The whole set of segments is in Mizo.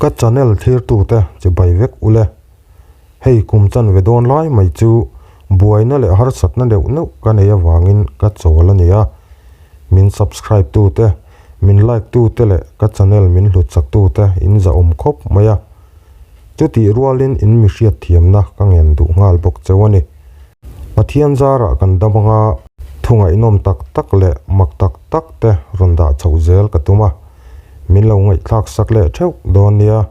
Ka channel thlirtute chibai vek ule. Hei kum chanve dawn lai mai chu buaina leh harsatna neuh neuh ka nei avangin ka chawl a nia. Min subscribe tute, min like tute leh ka channel min hlutsak tute in zahawm khawp mai a. Chutih rualin in mi hriatthiamna ka ngen duh nghal bawk cheu a ni. Pathian zarah kan dam anga thu ngaihnawm tak tak leh mak tak tak te rawn dah chhoh zel ka tum a, min lo ngaihthlak sak leh theuh dawn nia.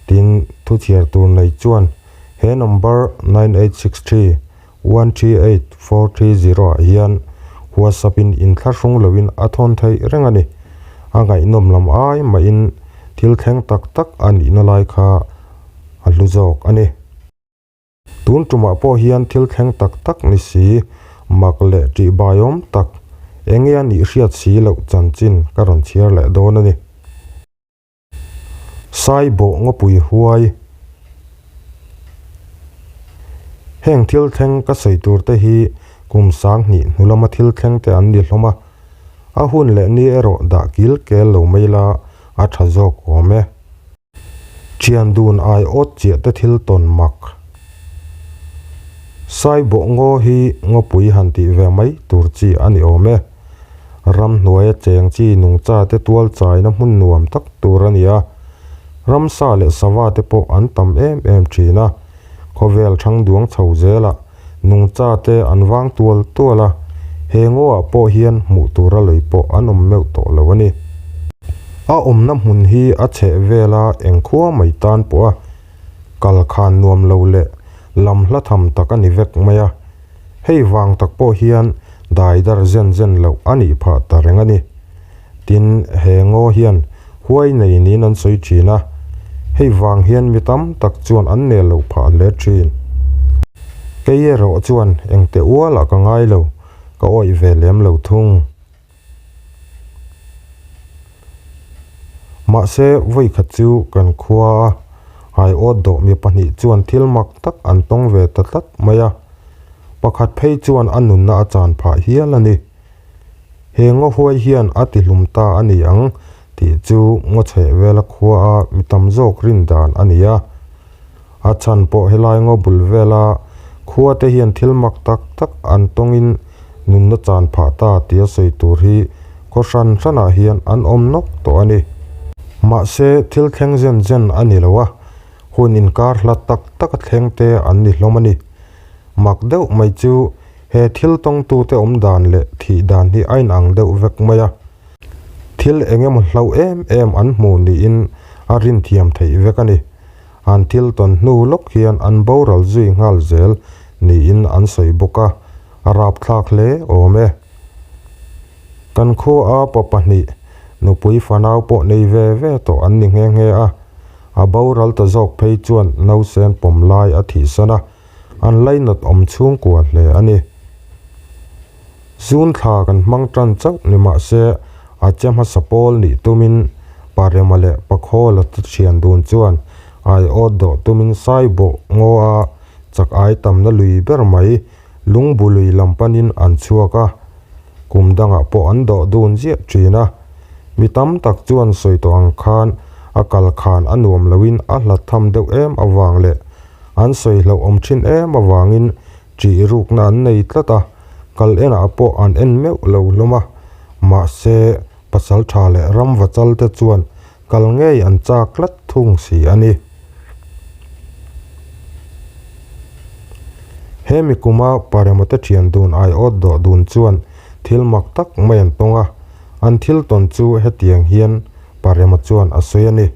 Tin, thu chhiar tur nei chuan he number 9863138430 ah hian WhatsApp in inthlahrung loin a thawn theih reng a ni. A ngaihnawm lam ai mahin thil thleng tak tak a nihna lai kha a hlu zawk a ni. Tun tumah pawh hian thil thleng tak tak ni si, mak leh ṭihbaiawm tak, enge a nih hriat si loh chanchin ka rawn chhiar leh dawn a ni. Saibawh ngawpui huai. Heng thil thleng ka sawi tur te hi kum 2000 hnu lama thil thleng te an ni hlawm a, a hun leh ni erawh dah kil kel lo mai la a ṭha zawk awm e. Thian dun ai awt chiah te thil tawn mak. Saibawh ngaw hi ngawpui han tih ve mai tur chi a ni awm e. Ramhnuaia cheng chi nungcha te tual chaina hmun nuam tak tur a ni a. Ramsa leh sava te pawh an tam em em thin a. Khawvel thang duang chho zelah nungcha te an vang tual tual a, he ngawah pawh hian hmuh tura lei pawh an awm meuh tawh lo a ni. A awmna hmun hi a chheh vela eng khua mai tan pawh a kal khan nuam lo leh lam hla tham tak a ni vek mai a, hei vang tak pawh hian dai dar zen zen loh a nih phah ta reng a ni. Tin, he ngaw hian huai nei niin an sawi thin a, hei vang hian mi tam tak chuan an nel loh phah hle thin. Kei erawh chuan engte ualah ka ngai lo, ka awih ve lem lo thung. Mahse, vawikhat chu kan khua a, aiawt dawh mi pahnih chuan thil mak tak an tawng ve ta tlat mai a, pakhat phei chuan a nunna a chan phah hial a ni. He ngaw huai hian a ti hlum ta a ni ang tih chu ngaw chheh vela khua a mi tam zawk rin dan a ni a. A chhan pawh helai ngaw bul vela khua te hian thil mak tak tak an tawngin nunna chan phah ta tia sawi tur hi khaw hran hranah hian an awm nawk tawh a ni. Mahse thil thleng zen zen a ni lo a, hun inkar hla tak tak a thleng te an ni hlawm a ni. Mak deuh mai chu He thil tawngtute awm dan leh thih dan hi a inang deuh vek mai a, thil eng emaw hlauh em em an hmu niin a rinthiam theih vek a ni. An thil tawn hnu lawk hian an boral zui nghal zel niin an sawi bawk a, a rapthlak hle awm e. Kan khua pa pahnih, nupui fanau pawh nei ve ve tawh an ni nghe nghe a, a boral ta zawk phei chuan nausen pawm lai a thihsan a, An lainat awm chhungkua hle a ni. Zun thla kan hmang tan chauh ni mah se a che hmasa pawl nih tumin Parema leh Pakhawla te thian dun chuan aiawt dawh tumin Saibawh ngaw a chak ai tamna lui ber mai Lungbu lui lam panin an chhuak a, kum dangah pawh an dawh dun ziah thin a. Mi tam tak chuan sawi tawh ang khan a kal khan a nuam loin a hlat tham deuh em avang leh An sawi hlauh awm thin em avangin ṭih rukna an nei tlat a, kal enah pawh an en meuh lo hlawm a. Mahse, pasal tha leh ram vachal te chuan kal ngei an chak tlat thung si a ni. He mi kuma Paremate ṭhian dun aiawt dawh dun chuan thil mak tak mai an tawng a, an thil tawn chu hetiang hian Parema chuan a sawi a ni.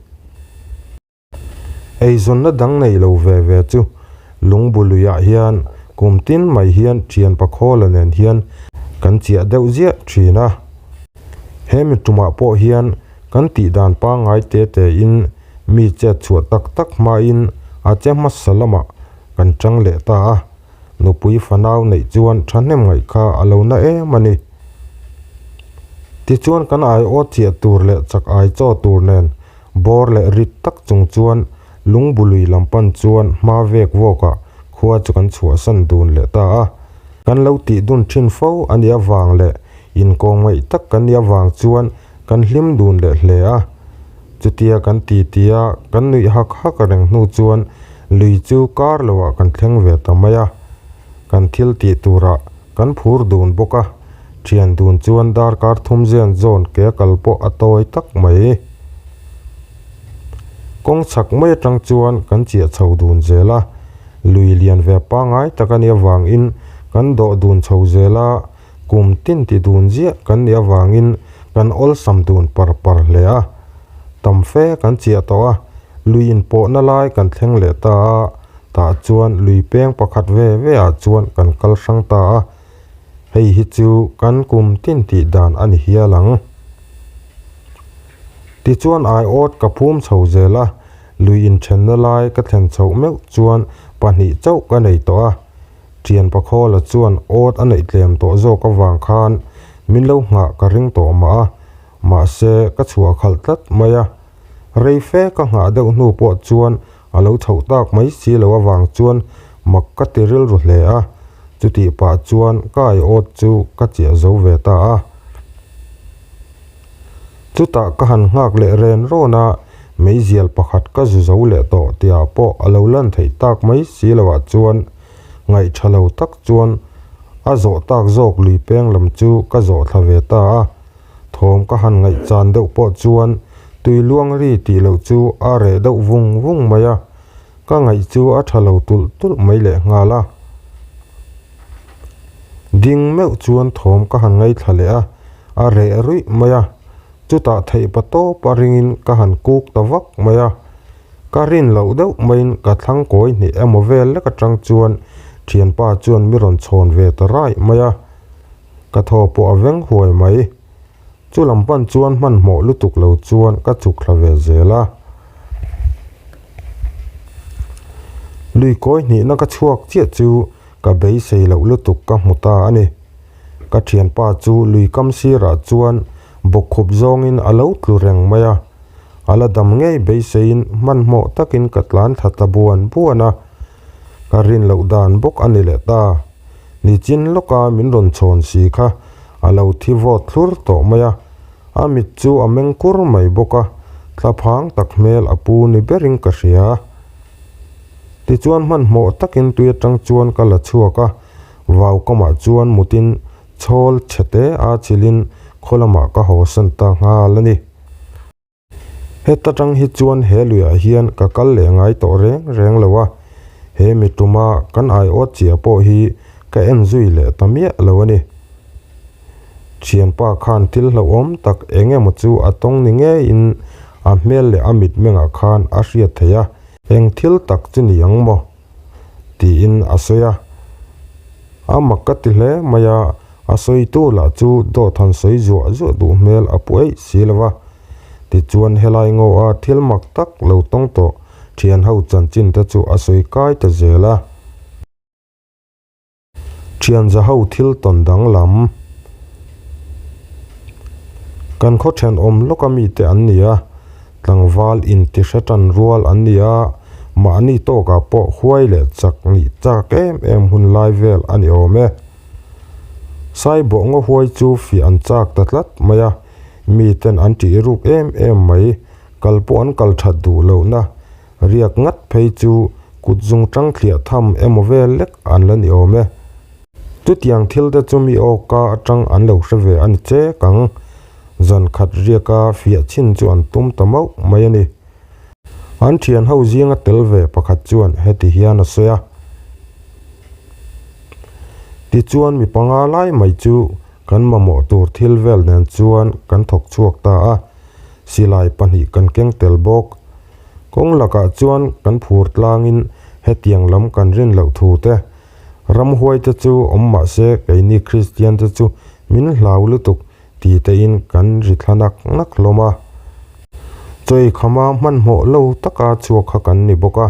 Eizawnna dang nei lo ve ve chu Lungbu luiah hian kum tin mai hian thian Pakhawla nen hian kan chiah deuh ziah thin a. He mi tumah pawh hian kan tih dan pangngai te tein mi chet chhuah tak tak hmain a che hmasa lamah kan chang leh ta a. Nupui fanau neih chuan thahnem ngaih kha a lo na em a ni. Tichuan kan aiawt chiah tur leh chak ai chaw tur nen Bawr leh rit tak chung chuan Lungbului lam pan chuan hma vek vawkah khua chu kan chhuahsan dun leh ta a. Kan lo tih dun thin fo a nih avang leh inkawm ngaih tak kan nih avang chuan kan hlim dun leh hle a. Chutia kan titi a, kan nuih hak hak reng hnu chuan lui chu kar loah kan thleng ve ta mai a. Kan thil tih turah kan phur dun bawk a, thian dun chuan darkar thum zen zawn ke kal pawh a tawi tak mai. Kawng chhak mai atang chuan kan chiah chho dun zel a, lui lian ve pangngai tak a nih avangin kan dawh dun chho zel a, kum tin ti dun ziah kan nih avangin kan awlsam dun par par hle a. Tam fe kan chiah tawh a, lui inpawhna lai kan thleng leh ta a, tah chuan lui peng pakhat ve ve ah chuan kan kal hrang ta a, hei hi chu kan kum tin tih dan a ni hial ang. Tichuan aiawt ka phum chho zel a, lui inthenna lai ka thlen chhoh meuh chuan pahnih chauh ka nei tawh a. Thian Pakhawla chuan awt a neih tlem tawh zawk avang khan min lo nghah ka ring tawh mah a, mahse ka chhuah khalh tlat mai a. Rei fe ka nghah deuh hnu pawh chuan a lo chhoh tak mai si lo avang chuan mak ka ti rilru hle a, chutih pah chuan ka aiawt chu ka chiah zo ve ta a. Chutah ka han nghak leh ren rawn a, meizial pakhat ka zu zo leh tawh tihah pawh a lo lan theih tak mai si loah chuan ngaih tha lo tak chuan a zawh tak zawk lui peng lam chu ka zawh thla ve ta a. Thawm ka han ngaih chan deuh pawh chuan tui luang ri tih loh chu a reh deuh vung vung mai a, ka ngaih chu a tha lo tulh tulh mai leh nghal a. Ding meuh chuan thawm ka han ngaithla leh a, a reh ruih mai a, chutah theih pa tawp a ringin ka han kuk ta vak mai a, ka rin loh deuh maiin ka thlang kawi hnih emaw vel lek atang chuan thianpa chuan mi rawn chhawn ve ta raih mai a, ka thaw pawh a veng huai mai. Chu lam pan chuan hmanhmawh lutuk lo chuan ka chuk thla ve zel a. Lui kawi hnihna ka chhuak chiah chu ka beisei loh lutuk ka hmu ta a ni. Ka thianpa chu lui kam sirah chuan bawkkhup zawngin a lo tlu reng mai a. A la dam ngei beiseiin hmanhmawh takin ka tlan thla ta buan buan a. Ka rin loh dan bawk a ni leh ta. Nichin lawka min rawn chhawn si kha a lo thi vawt thlur tawh mai a. A mit chu a meng kur mai bawk a, thlaphang tak hmel a pu ni berin ka hria. Tichuan hmanhmawh takin tui atang chuan ka la chhuak a, vau kamah chuan mutin chhawl chhe te a chilhin khaw lamah ka haw san ta nghal a ni. Heta tang hi chuan he luiah hian ka kal leh ngai tawh reng reng lo a, he mi tuma kan aiawt chiah pawh hi ka en zui leh ta miah lo a ni. Thianpa khan thil hlauhawm tak eng emaw chu a tawng ni ngeiin a hmel leh a mitmengah khan a hriat theih a, eng thil tak chu ni ang maw? tiin a sawi a. A mak ka ti hle mai a, a sawitu lah chu dawt han sawi zuah zuah duh hmel a pu eih si lo va. Tichuan helai ngaw a thil mak tak lo tawng tawh thianho chanchin te chu a sawi kai ta zel a. Thianzaho thil tawn danglam. Kan khaw thenawm lawka mite an ni a, tlangval inti hre tan rual an ni a, mahni tawkah pawh huai leh chak nih chak em em hun lai vel a ni awm e. Saibawh ngaw huai chu fiah an chak ta tlat mai a, miten an tih ruk em em mai, kal pawh an kal that duh lohna Riak ngat phei chu kut zung tang thliah tham emaw vel lek an la ni awm e. Chutiang thil te chu mi awka atang an lo hre ve a ni chek ang. Zan khat riaka fiah chin chu an tum ta mauh mai a ni. An thian ho zinga tel ve pakhat chuan heti hian a sawi a. Tichuan mi panga lai mai chu kan mamawh tur thil vel nen chuan kan thawk chhuak ta a, silai pahnih kan keng tel bawk. Kawng lakah chuan kan phur tlangin hetiang lam kan rin loh thu te, ramhuai te chu awm mah se keini Kristian te chu min hlau lutuk ti tein kan ri thla nak nak hlawm a. Chawi khama hmanhmawh lo taka chhuak kha kan ni bawk a,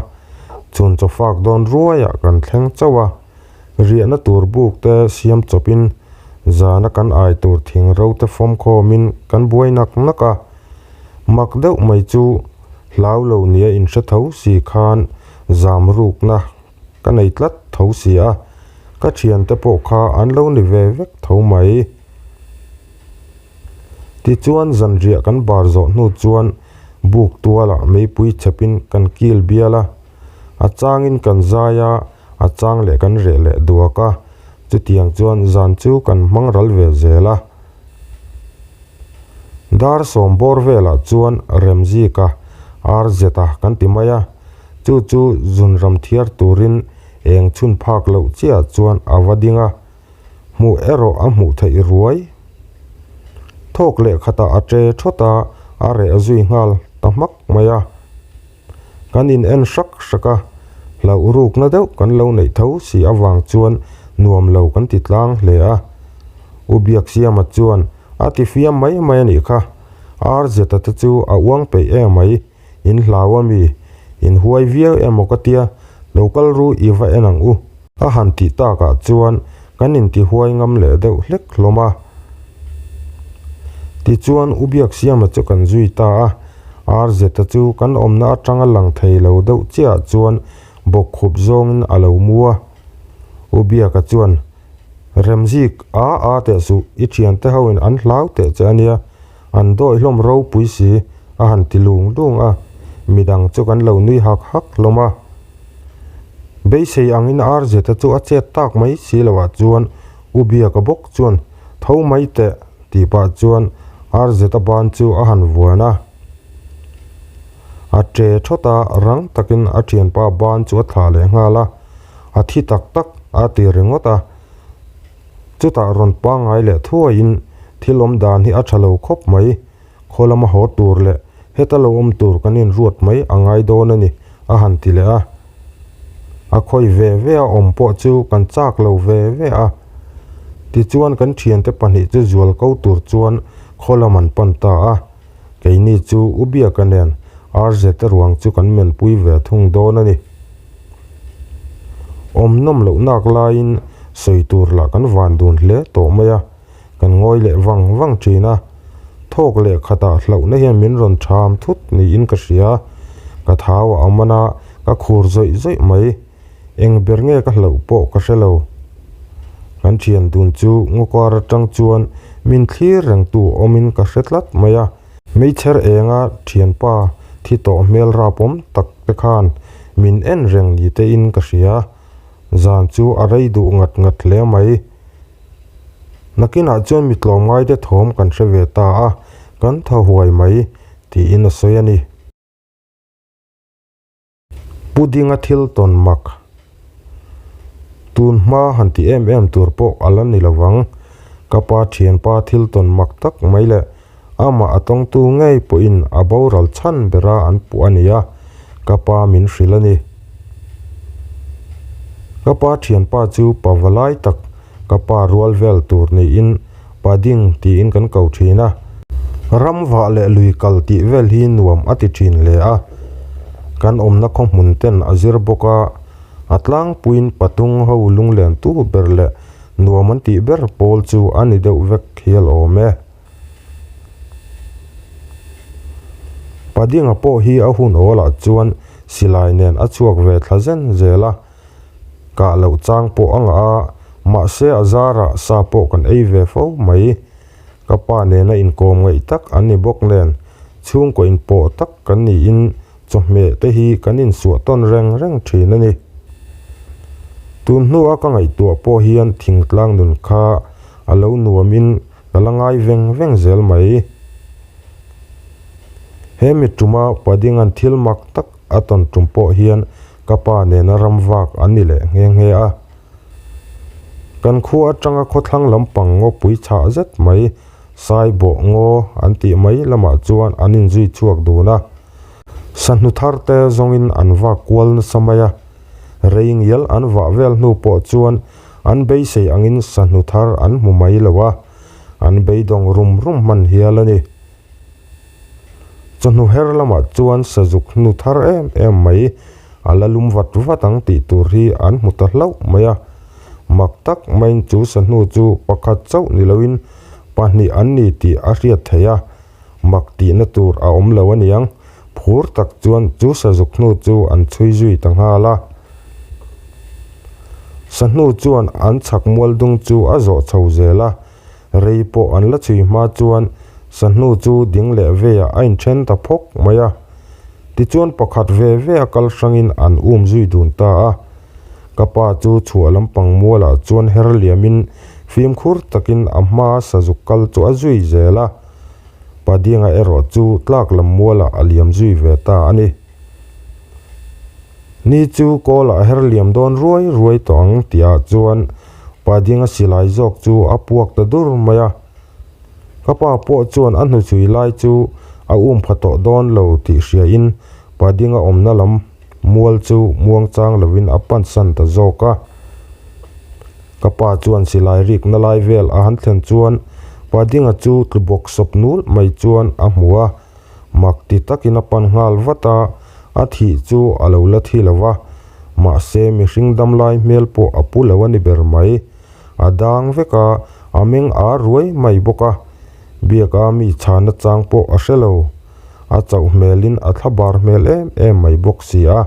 chhun chaw fak dawn ruaiah kan thleng chauh a, riahna tur buk te siam chawpin zana kan ai tur thing ro te fawm khawmin kan buai nak nak a. Mak deuh mai chu hlau lo nia inhre tho si khan zam rukna ka nei tlat tho si a, ka thiante pawh kha an lo ni ve vek tho mai. Tichuan zanriah kan bar zawh hnu chuan Buk tualah meipui chhepin kan kil bial a, a changin kan zai a, a chang leh kan reh leh duak a, chutiang chuan zan chu kan hmang ral ve zel a. Dar sawm bawr velah chuan Remzika, RZ-a kan ti mai a, chu chu zunram thiar turin eng chhun phak loh chiah chuan a va ding a, hmuh erawh a hmuh theih ruai. Thawk leh khatah a ṭe thawt a, a reh zui nghal ta hmak mai a. Kan in en hrak hrak a, hlauh rukna deuh kan lo neih tho si avang chuan nuam lo kan ti tlang hle a. U Biaksiama chuan a ti fiam mai mai a nih kha, RZ-a te chu a uang peih em mai, in hlau a mi, in huai viau emaw ka tia, lo kal ru i va en ang u. A han tih takah chuan kan inti huai ngam leh deuh hlek hlawm a. Tichuan U Biaksiama chu kan zui ta a, RZ-a chu kan awmna atanga lang thei lo deuh chiahah chuan bawkkhup zawngin a lo mu a. U Biaka chuan, Remzik, a a teh suh, i thiante hoin an hlau teh che a nia, an dawi hlawm ropui si, a han ti lung lung a, midang chu kan lo nui hak hak hlawm a. Beisei angin RZ-a chu a chet tak mai si loah chuan U Biaka bawk chuan tho mai teh tih pah chuan RZ-a ban chu a han vuan a. A ṭe thawt a, rang takin a ṭhianpa ban chu a thlah leh nghal a, a thi tak tak a ti ringawt a. Chutah rawn pangngai leh thuaiin thil awm dan hi a ṭha lo khawp mai. Khaw lama haw tur leh heta lo awm tur kan inruat mai a ngai dawn a ni, a han ti leh a. A khawi ve ve a awm pawh chu kan chak lo ve ve a. Tichuan kan thiante pahnih chu zual ko tur chuan khaw lam an pan ta a. Keini chu U Biaka nen RZ ruang chu kan menpui ve thung dawn a ni. Awm nawm loh nak laiin sawi tur lah kan van dun hle tawh mai a. Kan ngawi leh vang vang thin a, thawk leh khatah hlauhna hian min rawn tham thut niin ka hria. Ka thau a awm a, ka khur zawih zawih mai. Eng ber nge ka hlauh pawh ka hre lo. Kan thian dun chu ngawkar atang chuan min thlir rengtu awmin ka hre tlat mai a. Hmeichher enga thianpa thi tawh hmel rapawm tak te khan min en reng ni tein ka hria. Zan chu a rei duh ngat ngat hle mai. Nakinah chuan mi tlawmngaite thawm kan hre ve ta a, kan thaw huai mai, tiin a sawi a ni. Pu Dinga thil tawn mak. Tun hma han ti em em tur pawh a la ni lo vang. Ka pa thianpa thil tawn mak tak mai leh amah a tawngtu ngei pawhin a boral chhan bera an puh a ni a, ka pa min hrilh a ni. Ka pa thianpa chu pa valai tak ka pa rual vel tur niin pa ding tiin kan ko thin a. Ram vah leh lui kal tih vel hi nuam a ti thin hle a. Kan awmna khaw hmun ten a zir bawk a, a tlangpuiin patung ho lunglen tu ber leh nuam an tih ber pawl chu a ni deuh vek hial awm e. Padinga pawh hi a hun awlah chuan silai nen a chhuak ve thla zen zel a, kah loh chang pawh a ngah a, mahse a zarah sa pawh kan ei ve fo mai. Ka pa nena inkawm ngaih tak an ni bawk nen, chhungkaw inpawh tak kan niin chawhmeh te hi kan insuah tawn reng reng thin a ni. Tun hnua ka ngaihtuah pawh hian thingtlang nun kha a lo nuamin Ka la ngai veng veng zel mai. He mi tuma Padinga'n thil mak tak a tawn tum pawh hian ka pa nena ram vak an ni leh nghe nghe a. Kan khua atanga khawthlang lampang ngawpui chhah zet mai, Saibawh ngaw an tih mai lamah chuan an inzui chhuak dun a. Sahnu thar te zawngin an vak kual nasa mai a. Rei ngial an vah vel hnu pawh chuan An beisei angin sahnu thar an hmu mai lo a, an beidawng rum rum hman hial a ni. Chawhnu her lamah chuan sazuk hnu thar em em mai a la lum vat vat ang tih tur hi an hmu ta hlauh mai a. Mak tak maiin chu sahnu chu pakhat chauh ni loin pahnih an ni tih a hriat theih a, mak tihna tur a awm lo aniang. Phur tak chuan chu sazuk hnu chu an chhui zui ta nghal a. Sahnu chuan an chhak mual dung chu a zawh chho zel a, rei pawh an la chhui hma chuan Sahnu chu ding leh veiah a inthen ta phawk mai a. Tichuan pakhat ve ve a kal hrangin an um zui dun ta a. Ka pa chu chhuah lampang mualah chuan her liamin fimkhur takin a hmaa sazuk kal chu a zui zel a. Padinga erawh chu tlak lam mualah a liam zui ve ta a ni. Ni chu kawl a her liam dawn ruai ruai tawh ang tihah chuan Padinga silai zawk chu a puak ta dur mai a. Ka pa pawh chuan a hnuchhui lai chu a um pha tawh dawn lo tih hriain Padinga awmna lam mual chu muangchang lovin a pansan ta zawk a. Ka pa chuan silai rikna lai vel a han thlen chuan Padinga chu tlu bawk sawp nul mai chuan a hmu a, mak ti takin a pan nghal vat a, a thih chu a lo la thi lo va, mahse mihring damlai hmel pawh a pu lo a ni ber mai. A dang vek a, a meng ar ruai mai bawk a, biaka mi chhana chang pawh a hre lo. A chauh hmelin a thla bar hmel em em mai bawk si a.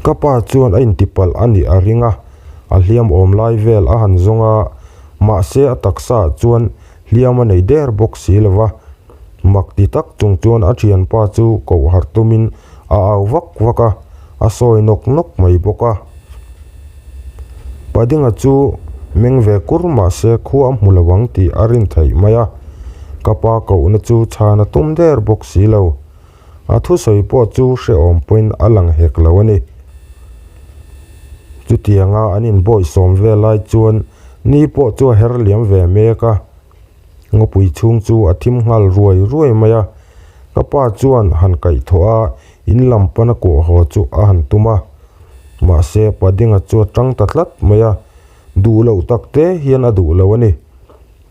Ka pa chuan a intipalh a nih a ring a, a hliam awm lai vel a han zawng a, mahse a taksa ah chuan hliam a nei der bawk si lo va. Mak ti tak chung chuan a thianpa chu koh harh tumin a au vak vak a, a sawi nawk nawk mai bawk a. Padinga chu meng ve kur mahse khua a hmu lo ang tih a rin theih mai a, ka pa kohna chu chhan a tum der bawk si lo. A thusawi pawh chu hrehawm pawhin a lang hek lo a ni. Chutianga an inbawihsawm ve lai chuan ni pawh chu a her liam ve mek a, ngawpui chhung chu a thim nghal ruai ruai mai a. Ka pa chuan han kaihthawh a, in lam pana kuah haw chu a han tum a. Mahse, Padinga chu a tang ta tlat mai a, duh loh tak te hian a duh lo a ni.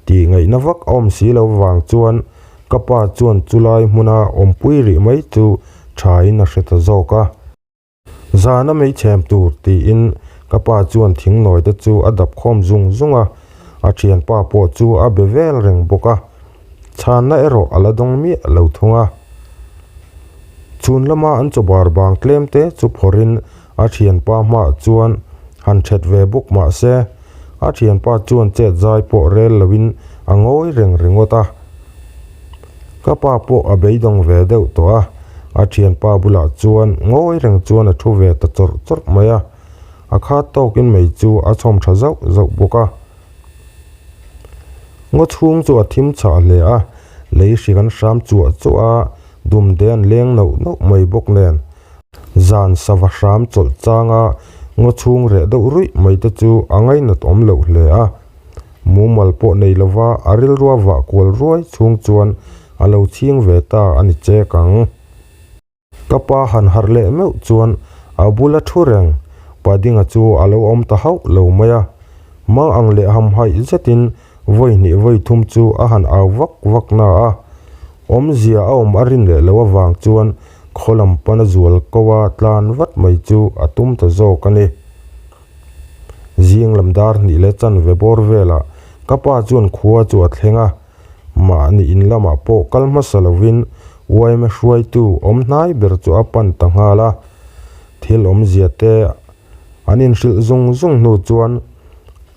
Tih ngaihna vak a awm si lo vang chuan ka pa chuan chulai hmuna awmpui rih mai chu thain a hre ta zawk a. Zana mei chhem tur tiin ka pa chuan thingnawi te chu a dap khawm zung zung a, a thianpa pawh chu a be vel reng bawk a, chhanna erawh a la dawng miah lo thung a. Chhun lama an chaw bar bang tlem te chu phawrhin A thianpa hmaah chuan han that ve bawk mah se, a thianpa chuan chet zai pawh rel loin a ngawi reng ringawt a. Ka pa pawh a beidawng ve deuh tawh a, a thianpa bulah chuan ngawi reng chuan a thu ve ta chawrh chawrh mai a, a khat tawkin mei chu a chhawm tha zauh zauh bawk a. Ngaw chhung chu a thim chhah hle a, lei hrik an hram chuah chuah a, dumde an leng nauh nauh mai bawk nen. Zan sava hram chawlh changa ngaw chhung reh deuh ruih mai te chu a ngainat awm loh hle a. Mumal pawh nei lova a rilrua vah kual ruai chhung chuan a lo chhing ve ta a ni chek ang. Ka pa han harh leh meuh chuan a bula thu reng Padinga chu a lo awm ta hauh lo mai a. Mang ang leh hamhaih zetin Vawi hnih vawi thum chu a han au vak vak na a, awmzia a awm a rin leh loh avang chuan khaw lam pana zual ko a tlan vat mai chu a tum ta zawk a ni. Zing lam dar hnih leh chanve bawr velah ka pa chuan khua chu a thleng a, mahni in lamah pawh kal hmasa lovin yma hruaitu awm hnai ber chu a pan ta nghal a, thil awmzia te an inhrilh zung zung hnu chuan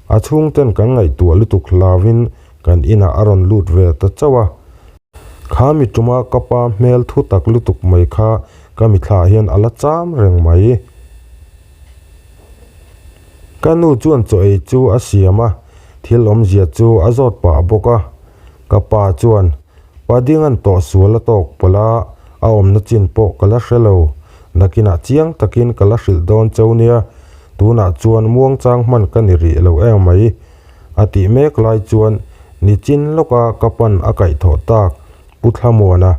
A chhungten kan ngaihtuah lutuk hlauin kan inah a rawn lut ve ta chauh a. Kha mi tuma ka pa hmel thu tak lutuk mai kha ka mithla hian a la cham reng mai. Ka nu chuan chaw ei chu a siam a, thil awmzia chu a zawt pah bawk a. Ka pa chuan, Pa Dinga'n tawh sual a tawk pawlh a, a awmna chin pawh ka la hre lo. Nakinah chiang takin ka la hrilh dawn cheu nia, tunah chuan muangchang hman ka ni rih lo em mai, a tih mek lai chuan nichin lawka ka pan a kaihthawh tak Pu Thlamuana,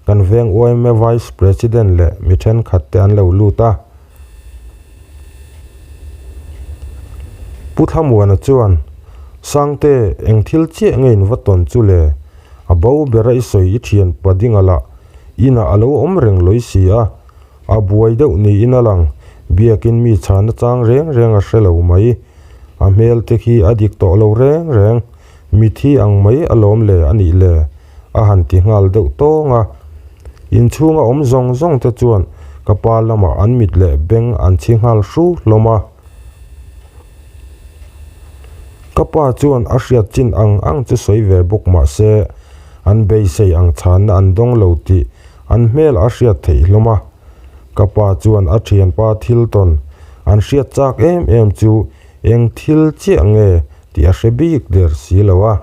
kan veng yma Vice President leh mi thenkhat te an lo lut a. Pu Thlamuana chuan, Sangte, eng thil chiah nge in va tawn chu le? A bo bera i sawi i thian Padinga lah inah a lo awm reng lawi si a, a buai deuh niin a lang, biakin mi chhana chang reng reng a hre lo mai. A hmel te khi a dik tawh lo reng reng, mithi ang mai alawm le a nih le, a han ti nghal deuh tawng a. Inchhunga awm zawng zawng te chuan ka pa lamah an mit leh beng an chhi nghal hru hlawm a. Ka pa chuan a hriat chin ang ang chu sawi ve bawk mah se, An beisei ang chhanna an dawng lo tih an hmel a hriat theih hlawm a. Ka pa chuan a thianpa thil tawn an hriat chak em em chu eng thil chiah nge tih a hre bik der si lo a.